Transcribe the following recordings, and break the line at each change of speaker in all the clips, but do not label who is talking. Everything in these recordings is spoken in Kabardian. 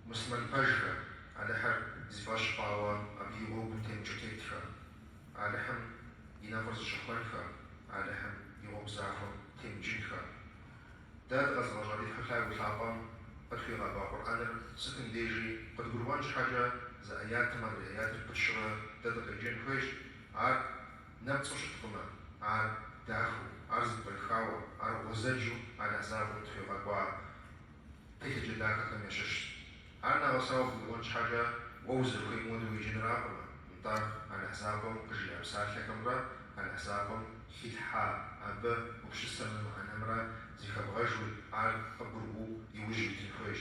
Муслъымэн пэжхэ, Алыхьыр зи фӏэщ хъуауэ абы и гъуэгум темыкӏыу тетхэ, Алыхьым и нэфӏыр зыщыхуэнхэ, Алыхьым и гъуэгу захуэм темыкӏынхэ. Дэ дыкъэзыгъэщӏа ди Тхьэу Лъагэу Лъапӏэм къытхуигъэкӏуа Къурӏэныр сытым дежи къыдгурыӏуэн щхьэкӏэ зы аятым адрей аятыр пытщэурэ дэ дыкъеджэн хуейщ, ар нэпцӏу щыткъымэ, ар дахэу, ар зэпкърыхауэ, ар гъуэзэджэу Алыхь закъуэм къытхуигъэкӏуа телъыджэ дахэхэм ящыщщ. Ар нэгъэсауэ бгурыӏуэн щхьэкӏэ уэ узэрыхуейм хуэдэу уеджэныракъымэ, нтӏэ Алыхь закъуэм къыжиӏа псалъэхэмрэ Алыхь закъуэм хилъхьа абы гупсысэмрэ мыхьэнэмрэ зыхэбгъэжу ар къыбгурыӏуэу и ужь уитын хуейщ.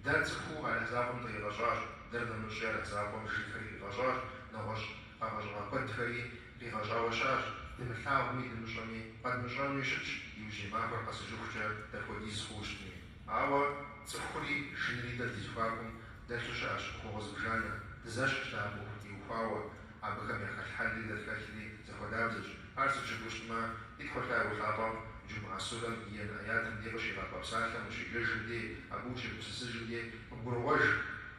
Дэ цӏыхуу Алыхь закъуэм дыкъигъэщӏащ, дэр нэмыщӏи Алыхь закъуэм жынхэри къигъэщӏащ, нэгъуэщӏ къэгъэщӏыгъэ куэдхэри къигъэщӏауэ щыӏэщ, дымылъагъуми дымыщӏэми, къэдмыщӏэнуи щытщ иужьрей махуэр къэсыжыхукӏэ дапхуэдиз хъууэ щытми. Ауэ цӏыхури жынри дэ ди зэхуакум дэлъу щыӏэщ ӏуэхугъуэ зыбжанэ, дызэщхьщ дэ абы ӏуэху теухуауэ, абыхэм яхэлъ хьэлри дэ тхэлъри зэхуэдабзэщ. Ар сыт жыпӏэу щытмэ, ди Тхьэу Лъагэу Лъапӏэм Джумгьэ сурэм и енэ аятым дей къыщигъэкӏуа псалъэм ущеджэжым дей, абы ущегупсысыжым дей къыбгуроӏуэж,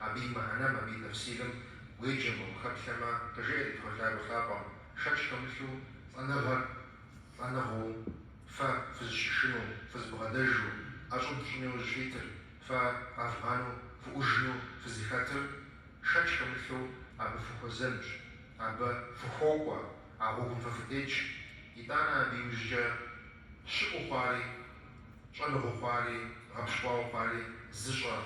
абы и мыхьэнэм, абы и тэфсирым уеджэмэ, ухэплъэмэ, къыжеӏэ ди Тхьэу Лъагэу Лъапӏэм, шэч хэмылъу, лӏэныгъэр лӏэныгъэу фэ фызыщышынэу, фызыбгъэдэжу, ӏэщӏыб фщӏыну иужь фитыр, фэ къэвгъанэу фыӏужыну фызыхэтыр, шэч хэмылъу абы фыхуэзэнущ, абы фыхуокӏуэ, а гъуэгум фэ фытетщ. Итӏанэ абы иужькӏэ щыӏэу хъуари, щӏэныгъэу хъуари, гъэпщкӏуауэ хъуари зыщӏэ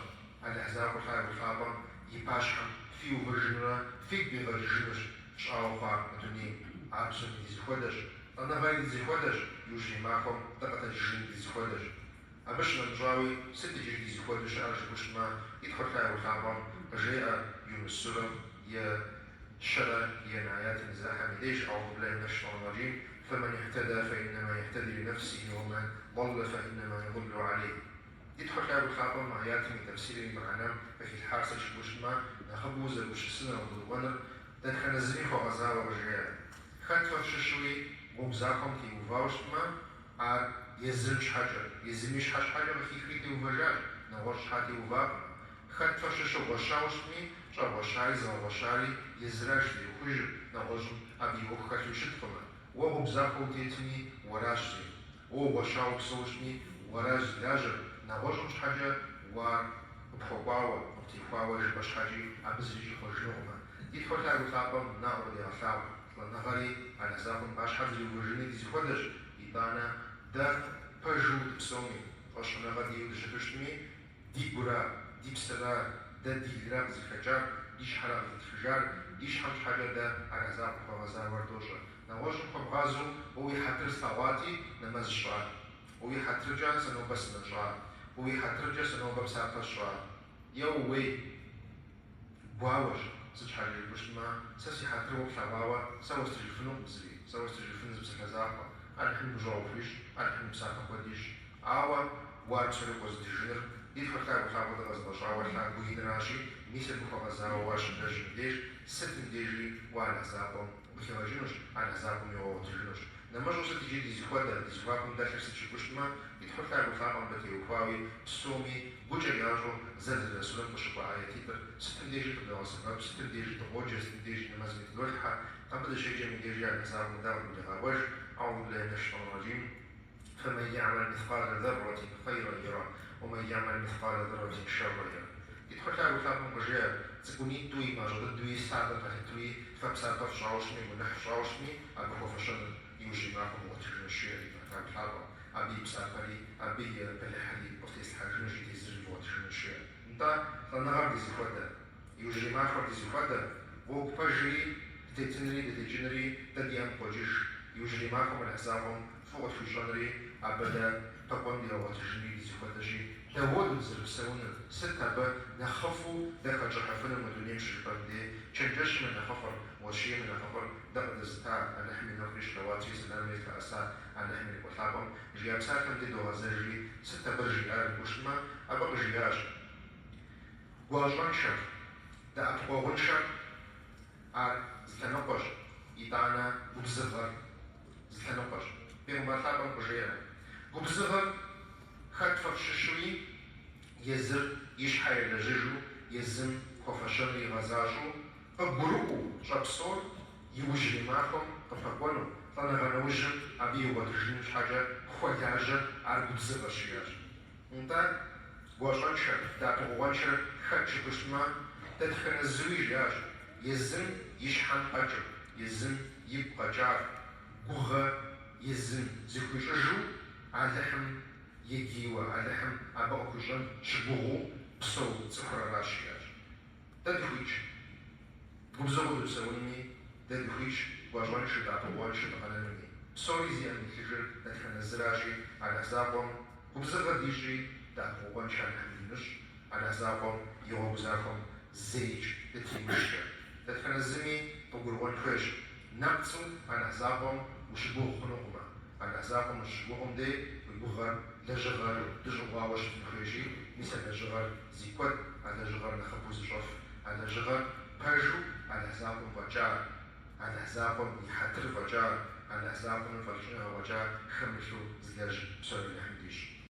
Алыхь Закъуэу Лъагэу Лъапӏэм и пащхьэм фиувэжынурэ фигу къигъэкӏыжынущ фщӏауэ хъуар мы дунейм. Ар псоми ди зэхуэдэщ. Лӏэныгъэри ди зэхуэдэщ, иужьрей махуэм дыкъэтэджыжынри ди зэхуэдэщ. Абы щынэмыщӏауи, сыт иджыри ди зэхуэдэу щыӏэр жыпӏэу щытмэ, ди Тхьэу Лъагэу Лъапӏэм къыжеӏэ Юнус сурэм и щэрэ енэ аятым и зы ӏыхьэм и деж, Аӏузу биллахи минэш шейтӏани рэджим, фэмэн ихьтэда фэиннэма ехьтэди линэфсихи уэмэн ḍэллэ фэиннэма яḍуллу алейх. Ди Тхьэу Лъагэу Лъапӏэм мы аятым и тэфсирым и мыхьэнэм къыхилъхьар сыт жыпӏэу щытмэ, нэхъыбэу узэгупсысыныр, къыбгурыӏуэныр дэтхэнэ зыми хуэгъэзауэ къыжеӏэ. Хэт фэ фщыщуи гъуэгу захуэм теувауэ щытмэ, ар езым щхьэкӏэ, езым и щхьэ щхьэкӏэ къыхихри теувэжащ, нэгъуэщӏ щхьэ теувакъым. Хэт фэ фщыщу гъуэщауэ щытми, щӏэгъуэщари зыгъэгъуэщари езыращ зеухужыр, нэгъуэщӏым абы и ӏуэху хэлъу щыткъымэ. Уэ гъуэгу захуэ утетми, уэращ зейр. Уэ угъуэщауэ упсэууэ щытми, уэращ зи лажьэр, нэгъуэщӏым щхьэкӏэ уэ ар къыпхуэкӏуауэ, къыптехуауэ жыпӏэ щхьэкӏи абы зырикӏ ихъуэжынукъымэ. Ди Тхьэу Лъагэу Лъапӏэм наӏуэ къыдегъэлъагъу, лӏэныгъэри Алыхь закъуэм пащхьэ дызэриувэжынри ди зэхуэдэщ, итӏанэ дэ пэжу дыпсэуми, фӏэщхъуныгъэ диӏэу дыщыту щытми, ди гура, ди псэра, дэ дилра къызыхэкӏар, ди щхьэра къызытхыжар, ди щхьэм щхьэкӏэ дэ Алыхь закъуэм хуэгъэзауэ ар дощӏэ. Нэгъуэщӏым хуэбгъазэу уэ уи хьэтыр слъэгъуати, нэмэз сщӏа. Уэ уи хьэтыркӏэ сэ нобэ сынэщӏа. Уэ уи хьэтыркӏэ сэ нобэ псапэ сщӏа. Еууей! Гуауэщ, сыт щхьэкӏэ жыпӏэу щытмэ, сэ си хьэтыр уэ плъэгъуауэ сэ уэстыжыфынукъым зыри, сэ уэстыжыфын зы псалъэ закъуэ, Алыхьым гущӏэгъу хуищӏ, Алыхьым псапэ куэд ищӏ. Ауэ уэ ар псори къозытыжыныр ди Тхьэу Лъагэу Лъапӏэу дыкъэзыгъэщӏауэ лъагэу иныращи, мис абы хуэгъэзауэ уэ ар щыблэжьым и деж, сытым дежи уэ Алыхь закъуэм укъыхигъэкӏынущ, Алыхь закъуэми уигъэгъуэтыжынущ. Нэмыщӏу сыт иджы ди зэхуэдэ, ди зэхуакум дэлъыр сыт жыпӏэу щытмэ, ди Тхьэу Лъагэу Лъапӏэм абы теухуауи псоми гукӏэ ящӏэу Зэлзэлэ сурэм къыщыкӏуа аятитӏыр сытым дежи къыдогъэсэбэп, сытым дежи дыкъоджэ, сытым дежи нэмэзми тыдолъхьэ, абы дыщеджэм и дежи Алыхь закъуэм дэ къыдгурегъэӏуэж, Аӏузу биллахи минэш шейтӏани рэджим, фэмэн йэгьмэл мисъалэ зэррэтин хъэйрэн йэрэ, уэмэн йэгьмэл мисъалэ зэррэтин шэррэн йэрэ. Ди Тхьэу Лъагэу Лъапӏэм къыжеӏэ, цӏыкӏунитӏуи, мащӏэ дыдэуи, сабэр пэлъытуи, фэ псапэ фщӏауэ щытми, гуэныхь фщӏауэ щытми, абы хуэфэщэныр иужьрей махуэм вгъуэтыжынущ, жеӏэ ди Тхьэу Лъагэу Лъапӏэм. Абы и псапэри, абы и бэлыхьри къыфтеслъхьэжынущ, и тезырри вгъуэтыжынущ, жеӏэ. Нтӏэ, лӏэныгъэр ди зэхуэдэ, иужьрей махуэр ди зэхуэдэ, гъуэгу пэжри, дытетынри, дытекӏынри дэ ди ӏэм къокӏыж. Иужьрей махуэм Алыхь закъуэм фӏы къытхуищӏэнри, абы дэ пэкӏуэн дигъэгъуэтыжынри ди зэхуэдэщи, дауэду дызэрыпсэунур, сыт абы нэхъыфӏу дэ хэтщӏыхьыфынур мы дунейм щыжыпӏэм дей, чэнджэщым и нэхъыфӏыр, уэщием и нэхъыфӏыр дэ къыдэзыта, Алыхьым и нэфӏри щэлэуатри сэламри зылъэӏэса Алыхьым и лӏыкӏуэ лъапӏэм жиӏа псалъэм дей догъэзэжри, сыт абы жиӏар жыпӏэу щытмэ, абы къыжиӏащ, Гуащӏэншэр, дэӏэпыкъуэгъуншэр ар зы лъэныкъуэщ, итӏанэ губзыгъэр зы лъэныкъуэщ. Бегъымбар лъапӏэм къыжеӏэ, Губзыгъэр хэт фэ фщыщуи езыр и щхьэ елэжьыжу, езым хуэфэщэну игъэзащӏэу, къыгурыӏуэу щӏэпсэур иужьрей махуэм къыпэкӏуэну, лӏэныгъэ нэужьым абы игъуэтыжыным щхьэкӏэ хуэлажьэр ар губзыгъэщ, жиӏащ. Нтӏэ, гуащӏэншэр, дэӏэпыкъугъуэншэр хэт жыпӏэу щытмэ, дэтхэнэ зыуи жиӏащ, езым и щхьэм къэкӏыр, езым игу къэкӏар, гугъэ езым зыхуищӏыжу Алыхьым егийуэ, Алыхьым абы къыхуищӏэн щыгугъыу псэу цӏыхур аращ, жиӏащ. Дэ дыхуитщ губзыгъэу дыпсэунуми, дэ дыхуитщ гуащӏэншэу, дэӏэпыкъугъуэншэу дыкъэнэнуми. Псори зи ӏэм илъыжыр дэтхэнэ зыращи, Алыхь закъуэм губзыгъэ дищӏи, дэӏэпыкъугъуэншэ Алыхьым димыщӏ, Алыхь закъуэм и гъуэгу захуэм зэикӏ дытримышкӏэ. Дэтхэнэ зыми къыгурыӏуэн хуейщ, нэпцӏу Алыхь закъуэм ущыгугъ хъунукъымэ. Алыхь закъуэм ущыгугъым дей уи гугъэр, лэжьыгъэр дыщӏыгъуауэ щытын хуейщи, мис а лэжьыгъэр зи куэд, а лэжьыгъэр нэхъыбэу зыщӏэф, а лэжьыгъэр пэжу Алыхь закъуэм фӏэкӏа, Алыхь закъуэм и хьэтыр фӏэкӏа, Алыхь закъуэм и фӏэлӏыкӏыныгъэ фӏэкӏа хэмылъу зылэжь псори Алыхьым дищӏ.